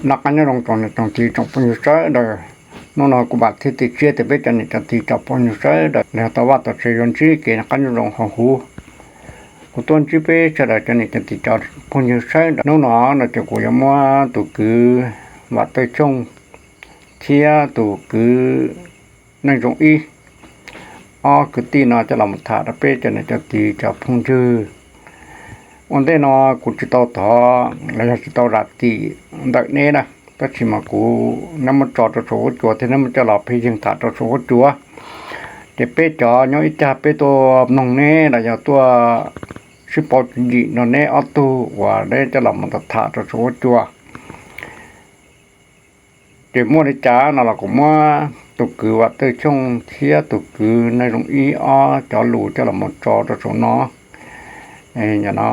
Noj qab nyob zoo tsoom niam tsoom txiv tsoom phooj ywg sawv daws. Hnub no kuv vam thiab cia siab tias peb cov niam cov txiv cov phooj ywg sawv daws nws tau vaj tau tsev yuav ntsib kev noj qab nyob zoo hauv huv. Kuv tuaj ntsib peb sawv daws cov niam cov txiv cov phooj ywg sawv daws. Hnub no no ces kuv yuav muab tus kwv Vam Tawj Xyooj thiab tus kwv Neej Zoo Ib, ob kwv tij no coj los mus tham rau peb cov niam cov txiv cov phooj ywg. Ua ntej no kuv tsis tau thov los yog tsis tau zam txim ntawm neb na, tab sis mas kuv, neb muab tso rau saum huab cua thiab neb muab coj los pheej yeeg tham rau saum huab cua, ces peb cov nyob ib cag peb tuaj mloog neb los yog tuaj sib pauv tswv yim nrog neb ob tug uas neb coj los mus tham rau saum huab cua. Ces muaj li cas no los kuv muab tus kwv Vam Tawj Xyooj thiab tus kwv Neej Zoo Ib ob cov lus coj los mus tso rau saum no. Yog no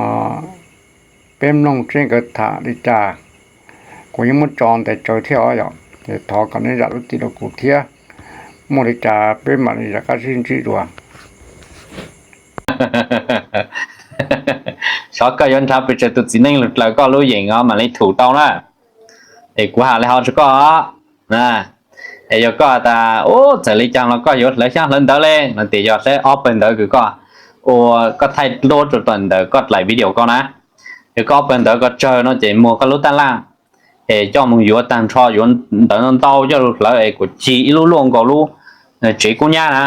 peb mloog seb nkawd tham li cas. Kuv yeej muab tso ntev tsawv thiab os yom, ces thov kom neb zam lub txim rau kuv thiab. Muaj li cas peb mam li rov qab sib ntsib dua. Xyov koj yuav nrhav pes tsawg tus txiv neej los dlaws koj lub yeem os mam li thum tau na. Es kuv hais li hov rau koj, es yog koj tas ub txawm li cas los koj yuav hlawv xyab hlawv ntawv li no ces yog hlawv ob pawg ntawv kws koj ua, koj thaij duab rau ntawm koj dlaim video koj na. Yog koj ob pawg ntawv koj tsawg no ces muag koj lub tab laj es coj mus yuav tag nrho, yuav ntawv ntau ntau coj lug hlawv es kuas ci ib lub luaj nkaus lub tsev kub nyab na.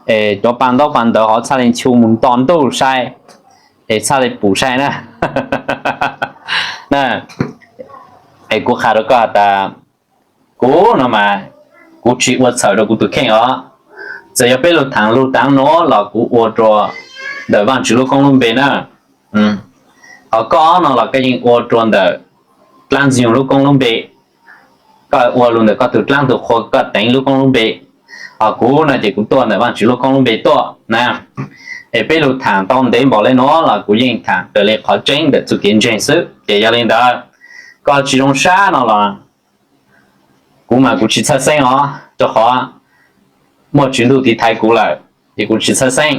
Es cov pa ntaub pa ntawv hov txhaj li nchu mus nto ntuj sai, es txhaj li pum sai na. Es kuv qha rau koj tas kuv no mas kuv tsis ua txhawm rau kuv tus kheej os. Txawm yog peb lug thaam lug taav nuav los kuv ua rua ntawm Vaajtswv lub koob lub npe na. Hos koj no los koj yeej ua rua ntawm dlaab Ntxwg Nyoog lub koob lub npe. Koj ua lug ntawm koj tug dlaab tug qhua koj teev lub koob lub npe. Hos kuv no ces kuv tuaj ntawm Vaajtswv lub koob lub npe tuaj na. Es peb lug thaam tau ntev npaum le nuav los kuv yeej thaam raws li qhov tseeb ntawm txuj kev ntseeg xwb. Ces yog li ntawd, koj tsis zoo sab no los kuv mas kuv tsis txhawj xeeb os, rau qhov muaj Tswv Ntuj tiv thaiv kuv lawm, ces kuv tsis txhawj xeeb.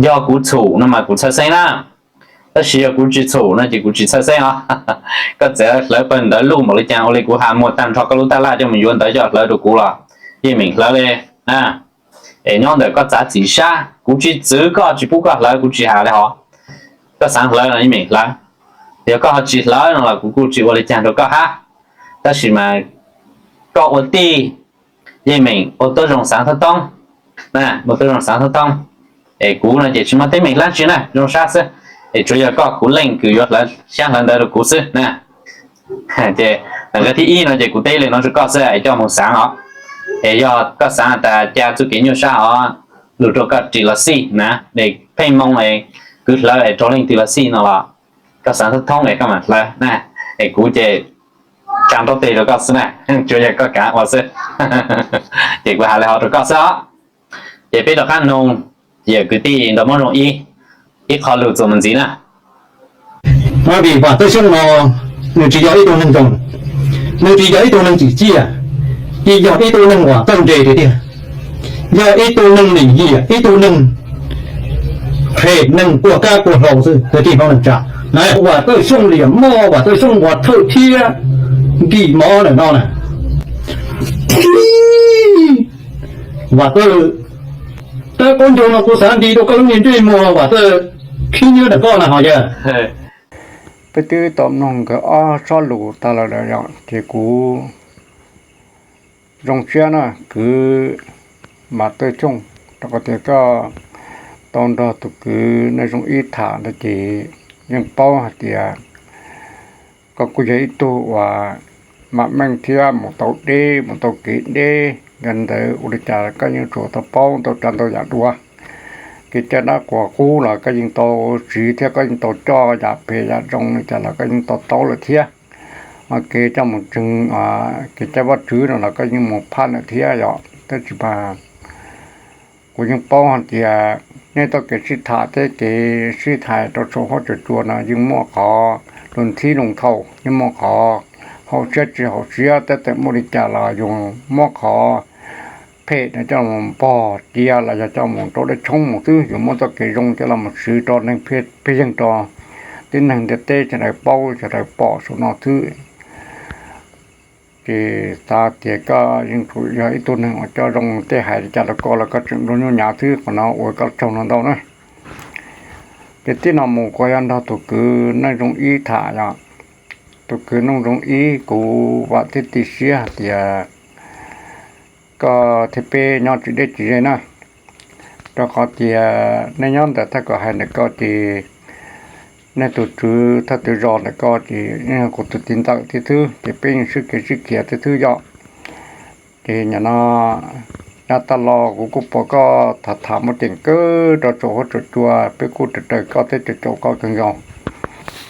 Yog kuv txhum no mas kuv txhawj xeeb na, tab sis yog kuv tsis txhum no ces kuv tsis txhawj xeeb os. Koj txawm hlawv pawg ntawv luj npaum li cas, ua li kuv has muag tag nrho koj lub tab laj coj mus yuav ntawv coj hlawv rau kuv los yeej meem hlawv li. Es nyob ntawm koj txav txim sab, kuv tsis txwv koj tsis pub koj hlawv, kuv tsis has li hov. Koj xaav hlawv no yeej meem hlawv, yog koj ho tsis hlawv no los kuv kuj tsis ua li cas rau koj hab. Tab sis mas koj ua tij yeej meem ua tuab zoo xaav thoob toob, ua tuab zoo xaav thoob toob. Es kuv no ces tsis muaj teeb meem dlaab tsi na, zoo sab xwb. Es tsuav yog koj kuv leej kws yuav hlawv xyab hlawv ntawv rau kuv xwb na. Ces qhov thib ib no ces kuv teb li no rau koj xwb es coj moog xaav os. Es yog koj xaav tas ca txuj kev nyuaj sab hov lug rau koj ris los xij na, es pheej moog es kwv hlawv es raug leej twg los xij no los koj xaav thoob thoob es koj mam hlawv na. Es kuv ces tsa ntaub teg rau koj xwb na, tsuav yog koj kaav ua xwb. Ces kuv has li hov rau koj xwb os. Ces peb rov qab noog yawm kwv tij nrog Moob Zoo ib, ib qho lug txuas mus ntxiv na. Vim Vam Tawj Xyooj no nws tsis yog ib tug neeg zoo, nws tsis yog ib tug neeg tsim txiaj, tsis yog ib tug neeg uas txawj ntse tiag tiag, yog ib tug neeg lim hiam, ib tug neeg phem, neeg kua kab kua hlau xwb. Kwv tij Hmoob neej tsa, Vam Tawj Xyooj liam moj, Vam Tawj Xyooj ua thawj thiab nkim mov ntawm no na. Vam Tawj, tab qaub ncaug no kuv xav nti rau koj lub niag ntsej muag Vam Tawj, khib nyiab ntawm koj na ho yawg. Peb twb tau mloog nkawd ob txoj lus tas lawm lawm yom, ces kuv zoo siab na kwv Vam Tawj Xyooj, rau qhov tias koj tau nrog tus kwv Neej Zoo Ib tham ntawd ces yeej paub hais tias koj kuj yog ib tug uas mam meej thiab mus tau deb mus tau kev deb, yog ntawd ua li cas koj yeej tsuas tau paub ntau tsav ntau yam dua. Kev cai dab quas qub los koj yeej tau siv thiab koj yeej tau coj yam phem yam zoo li cas los koj yeej tau taub lawm thiab. Kev coj mus tseeg kev cai Vajtswv no los koj yeej mus phaj lawm thiab yom. Tab sis mas kuv yeej paub hais tias nej txoj kev sib tham thiab kev sib tham rau saum huab cua no yeej muaj qhov lus nthib lus thau, yeej muaj qhov haum siab tsis haum siab, tab sis muaj li cas los yus muab qhov phem no coj mus npog cia los yog coj mus rau dej tshoob mus xwb, yus muab txoj kev zoo coj los mus siv rau neeg pheej yeeg rau tib neeg ntiaj teb sawv daws paub sawv daws pom saum no xwb. Ces xav tias koj yeej tsuas yog ib tug neeg uas coj zoo, tej hais li cas rau koj los koj tseem nrog nyuj nyav xwb, qhov no ua koj tsaug no ntau na. Ces tib no mus kuv yuav nrog tus kwv Neej Zoo Ib tham yom. Tus kwv Neej Zoo Ib, kuv vam thiab cia siab hais tias koj thiab peb nyob tsis deb tsis ze na, rau qhov tias nej nyob ntawm thaj kos hais ntawm koj ces nej tus tswv thawj txwv zos ntawm koj ces yeej yog kuv tus txiv ntxawm thiab xwb, ces peb yeej sib khiav sib khiav thiab xwb yom. Ces nim no yav tag los kuv kuj pom koj tham tham muaj ceem kawg rau saum huab saum cua, peb kuj raws raws koj thiab caum caum koj kawg nkaus.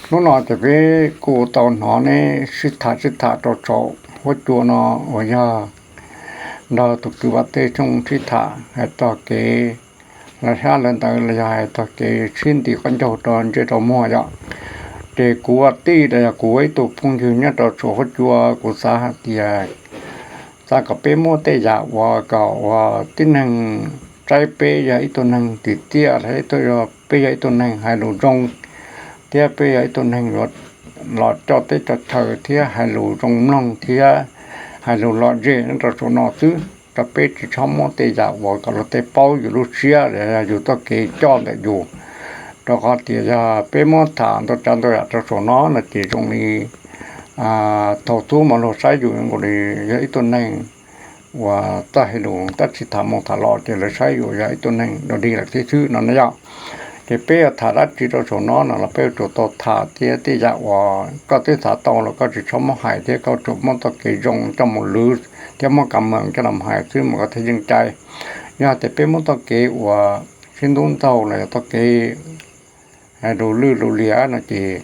Hnub no ces peb kuj tau hnov neb sib tham sib tham rau saum huab cua no uas yog nrog tus kwv Vam Tej Xyooj sib tham hais txog kev lawv hab lawv ntawd los yog hais txog kev sib ntim qab ncaug rau ntsej rau muag yom. Ces kuv ua tij los yog kuv ua ib tug phooj ywg nyob rau saum huab cua, kuv xav hais tias xav kom peb muab tej yam uas kom uas tib neeg saib peb yog ib tug neeg tiag tiag, peb yog ib tug neeg hais lus zoo, thiab peb yog ib tug neeg yuav los coj teb coj chaw thiab hais lus zoo mloog thiab hais lus lom zem nyob rau saum no xwb, rau peb tsis txhob muab tej yam uas kom luag tej paub yus lub siab los yog yus txoj kev coj ntawm yus. Rau qhov tias yog peb muab tham ntau tsav ntau yam rau saum no no ces zoo li thaum tub mas luag saib yus nkaus li yog ib tug neeg uas txawj hais lus tab sis tham mus tham los ces lawv saib yus yog ib tug neeg dog dig lawm thiab xwb no na yom. Ces peb yuav tham dab tsi rau saum no no los peb yuav tsum tau tham thiab tej yam uas koj twb xav tau los koj tsis txhob muab hais thiab koj tsuas muab txoj kev zoo coj mus lwv thiab muab kam meem coj los hais xwb mas koj thiaj yeej cai. Yog hais tias peb muab txoj kev uas sib ntub ntxaug los yog txoj kev hais lus lwj lus liam no ces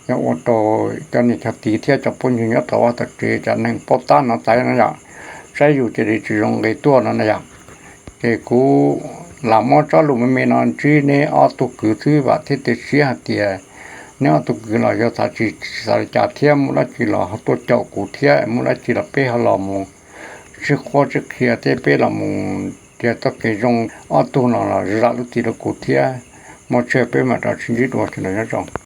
yog ua rau cov niam cov txiv thiab cov phooj ywg nyob tau vaj tau tsev, cov neeg paub tab no xaiv no yom, saib yus cia li tsis zoo nqe tuaj no na yom. Ces kuv lam muab tsob lus me me no ntsib neb ob tug kwv xwb, vam thiab cia siab hais tias neb ob tug kwv los yog xav tsis xav li cas thiab muaj dab tsi los ho tuaj caum kuv thiab, muaj dab tsi los peb ho los mus sib qhuab sib qhia thiab peb los mus tias txoj kev zoo, ob tug no los zam lub txim rau kuv thiab. Muaj tsawg peb mam rov sib ntsib dua, sawv daws nyob zoo.